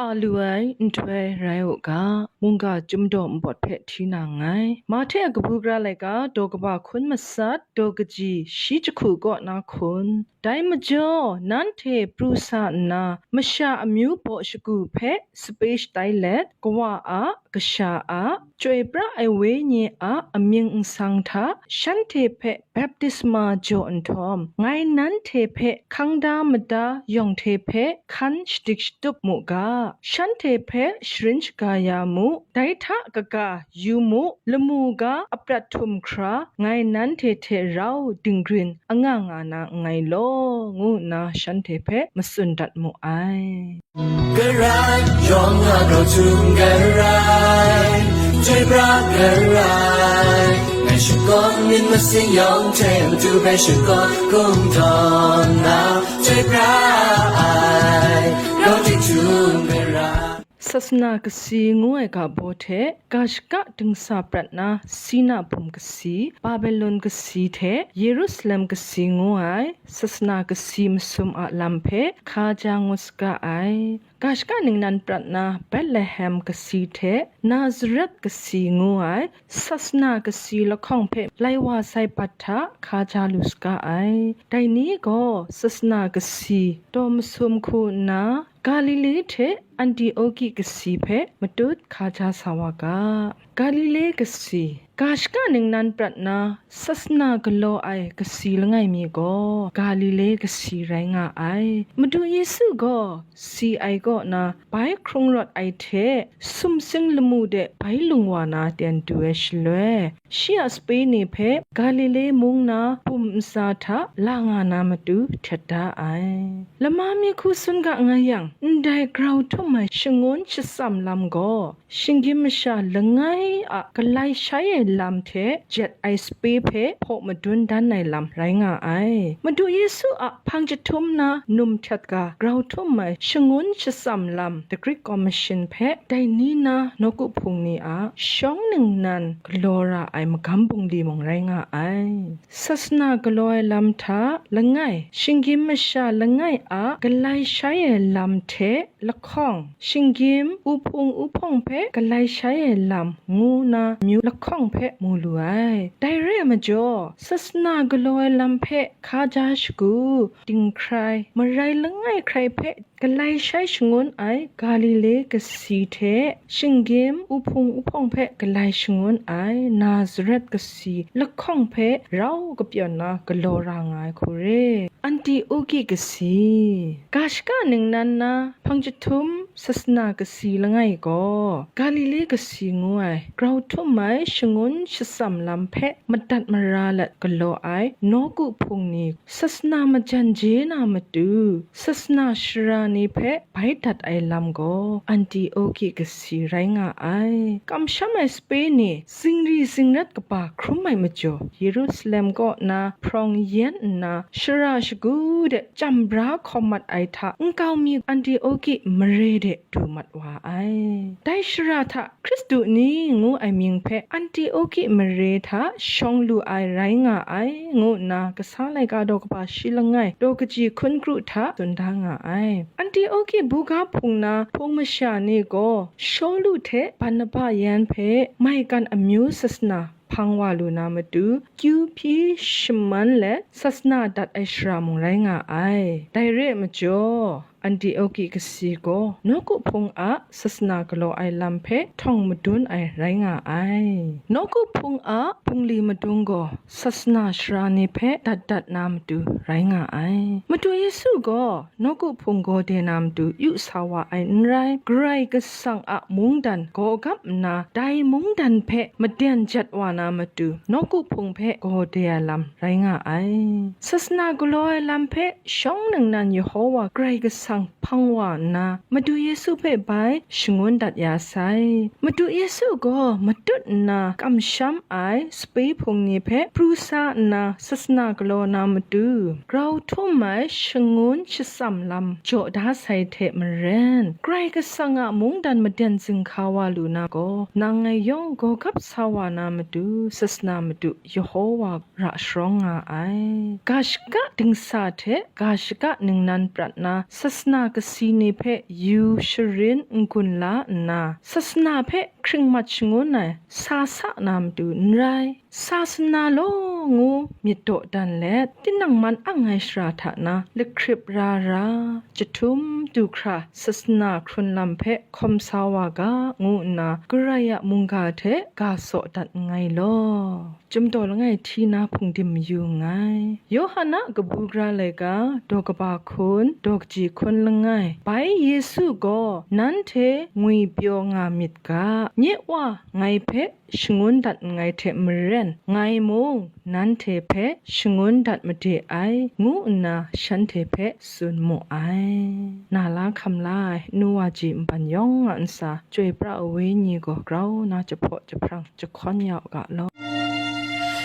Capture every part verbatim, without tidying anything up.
A lu ai nhtoi rai u ga, mungga Chyum Daw Npawt hpe hti na nngai. Mahte a kabu gara laika, daw kaba hkun matsat, daw kaji shi jahku kaw na hkun. Dai majaw, nanhte pru sa nna, masha amyu baw shagu hpe sape shatai let, Kawa a, Kasha a, Chyoi pra ai Wenyi a amying nsang hta shanhte hpe baptisma jaw nhtawm, ngai nanhte hpe hkang da mada yawng hte hpe hkan shadik shatup mu ga, shanhte hpe sharin shaga ya mu, dai hta kaga yu mu, lamu ga aprat htum hkra, ngai nanhte hte rau dinggrin anga nga na nngai law, ngu nna shanhte hpe matsun dat mu ai. Karai, yawng a grau htum karai, chyoi pra karai, ngai shakawn myit masin yawng hte matu hpe shakawn kungdawn na, chyoi pra ai, grau htum karai. Sasana kasi ngu ai ga baw hte, ga shaka dingsa prat na, Sina bum kasi, Babilon kasi hte Yerusalem kasi ngu ai sasana kasi masum a lam hpe hka ja ngut saga ai. Ga shaka ningnan prat na, Betlehem kasi hte Nazaret kasi ngu ai sasana kasi lahkawng hpe lai wa sai bat hta hka ja lu saga ai. Dai ni gaw sasana kasi daw masum hku nna, Galile hte Antioki kasi hpe matut hka ja sa wa ga. Galile kasi, ga shaka ningnan prat na, sasana galaw ai kasi langai mi gaw Galile kasi rai nga ai. Madu Yesu gaw si ai kaw na bai hkrung rawt ai hte sumsing lamu de bai lung wa na ten du ai shaloi, shi a sape ni hpe Galile mung na bum ntsa hta la nga na matu htet da ai. Lama mi hku tsun ga nga yang, ndai grau htum ai shangun shatsam lam gaw, shinggyim masha langai a galai shai ai lam hte jet ai sape hpe hpaw madun dan ai lam rai nga ai. Madu Yesu a hpang jahtum na num htet ga grau htum ai shangun shatsam lam, The Great Commission hpe dai ni na nawku hpung ni a shawng ningnan galaw ra ai magam bungli mung rai nga ai. Sasana galaw ai lam hta langai, shinggyim masha langai a galai shai ai lam hte lahkawng, shinggyim, uhpung uhpawng hpe galai shai ai lam ngu na myu lahkawng hpe mu lu ai. Dai re ai majaw, sasana galaw ai lam hpe hka ja shagu, dinghkrai, marai langai hkrai hpe galai shai shangun ai Galile kasi hte, shinggyim, uhpung uhpawng hpe galai shangun ai Nazaret kasi lahkawng hpe rau kapyawn na galaw ra nga ai hku re. Antioki kasi, ga shaka ningnan na hpang jahtum sasana kasi langai gaw, Galile kasi ngu ai grau htum ai shangun shatsam lam hpe madat mara let galaw ai nawku hpung ni, sasana majan je na matu, sasana sara ni hpe bai dat ai lam gaw Antioki kasi rai nga ai. Kamsham ai sape ni, zingri zingrat kaba hkrum ai majaw, Yerusalem kaw na hprawng yen nna, shara shagu de chyam bra hkawm mat ai hta nkau mi Antioki mare de du mat wa ai. Dai shara hta Hkristu ni ngu ai mying hpe Antioki mare hta shawng lu ai rai nga ai, ngu nna kasa laika daw kaba shi langai daw kaji hkun kru hta tsun da nga ai. Antioki buga hpung na hpung masha ni gaw Shawlu hte Barnaba yan hpe maigan amyu sasana hpang wa lu na matu, kyu hpyi shaman let sasana dat ai shara mung rai nga ai. Dai re ai majaw, Antioki kasi gaw nawku hpung a sasana galaw ai lam hpe htawng madun ai rai nga ai. Nawku hpung a bungli madung gaw sasana sara ni hpe dat dat na matu rai nga ai. Madu Yesu gaw nawku hpung gaw de na matu yu sa wa ai n rai, Karai Kasang a mungdan gaw gap nna, dai mungdan hpe maden jat wa na matu nawku hpung hpe gaw de ai lam rai nga ai. Sasana galaw ai lam hpe shawng ningnan Yehowa Karai Kasang hpang wa nna, Madu Yesu hpe bai shangun dat ya sai. Madu Yesu gaw matut nna kamsham ai sape hpung ni hpe pru sa nna sasana galaw na matu, grau htum ai shangun shatsam lam jaw da sai hte maren, Karai Kasang a mungdan maden zinghka wa lu na gaw, nang ngai yawng gaw gap sa wa na matu, sasana matu Yehowa ra sharawng nga ai. Ga shaka dingsa hte ga shaka ningnan prat na sas sasana kasi ni hpe yu sharin n-gun la nna, sasana hpe hkring mat shangun ai sa sa na matu n rai, sa sana law ngu myit dawdan let, tinang man ang ai shara hta na lahkrip ra ra, chyahtum du hkra sasana hkrun lam hpe hkawm sa wa ga, ngu nna Karai a mungga hte ga saw dat nngai law. Chyum daw langai hti na hpungdim mayu nngai. Yawhan a kabu gara laika, daw kaba hkun, daw kaji hkun langai. Bai Yesu gaw, "Nanhte ngwipyaw nga myit ga, nye Wa ngai hpe shangun dat nngai hte maren, ngai mung nanhte hpe shangun dat made ai," ngu nna shanhte hpe tsun mu ai. Na la hkam la ai, nu wa ji npan yawng a ntsa, Chyoi pra ai wenyi gaw grau na jahpaw jahprang jahkawn ya u ga law.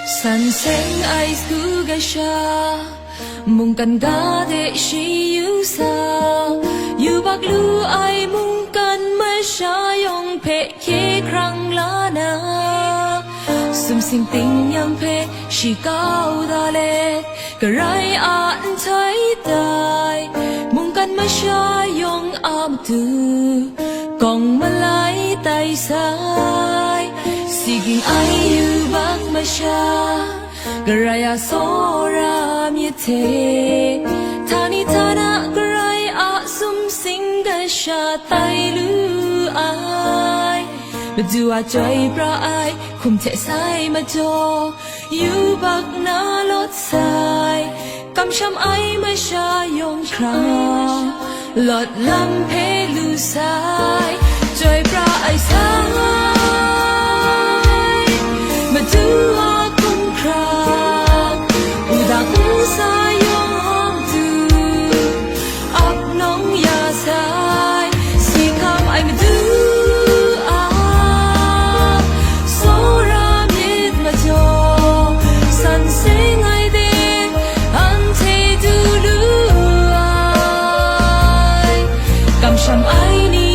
San seng ai sagu ga sha, mungkan ga de shi yu sa, yubak lu ai mungkan masha yawng hpe hkye hkrang la na, sumsing ting yang hpe shi kau da let, Karai a nhtoi tai, mungkan masha yawng a matu, kawng malai tai sai, si ging ai yubak masha, Karai a tsawra myit hte, htani htana Karai a sumsing ga sha tai lu ai, Madu a chyoi pra ai hkum hte sai majaw, yubak na lawt sai, kamsham ai masha yawng hkra, lawt lam hpe lu sai, chyoi pra ai sai, Madu a hkum hkra, wudang nsa yawng hawng du, ap nawng ya sai, si hkam ai Madu a, tsawra myit majaw, san seng ai de, anhte du lu ai, kamsham ai ni